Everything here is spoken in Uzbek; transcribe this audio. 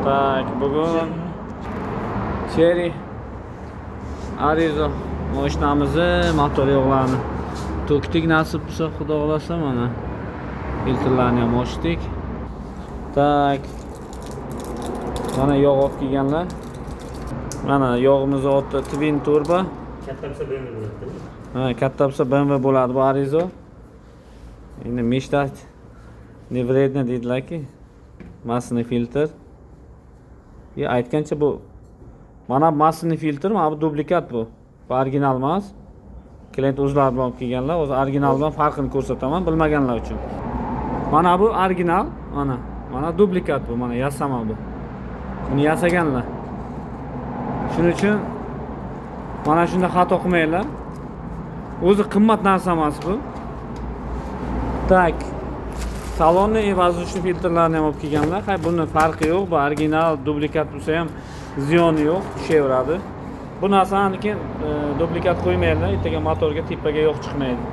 Так, bugun Chery Arrizo mashinamizni motor yog'larini to'kdik, nasib bo'lsa, xudo xohlasa, mana filtrlarni ham ochdik. Так. Mana yog' olib kelganlar. Mana yog'imizni oti Twin Turbo. Katta bo'lsa, BMW bo'ladi. Ha, katta bo'lsa, BMW bo'ladi bu Arrizo. Endi мечтать не вредно deydilarki. Масляный фильтр. И aytgancha, bu mana масляный фильтр, mana bu dublikat bu. Bu original emas. Klient o'zlari bilan olib kelganlar. O'zi original bilan farqini ko'rsataman bilmaganlar uchun. Mana bu original, mana. Mana dublikat bu, mana yasama bu. Buni yasaganlar. Shuning uchun mana shunda xato qilmanglar. O'zi qimmat narsa emas bu. Так. Salonni и воздушный filtrlarni ham olib kelganlar. Hay, buni farqi yo'q. Bu original, dublikat bo'lsa ham ziyoni yo'q, tushaveradi. Bu narsani keyin dublikat qo'ymanglar, ertaga motorga tepaga yog' chiqmaydi.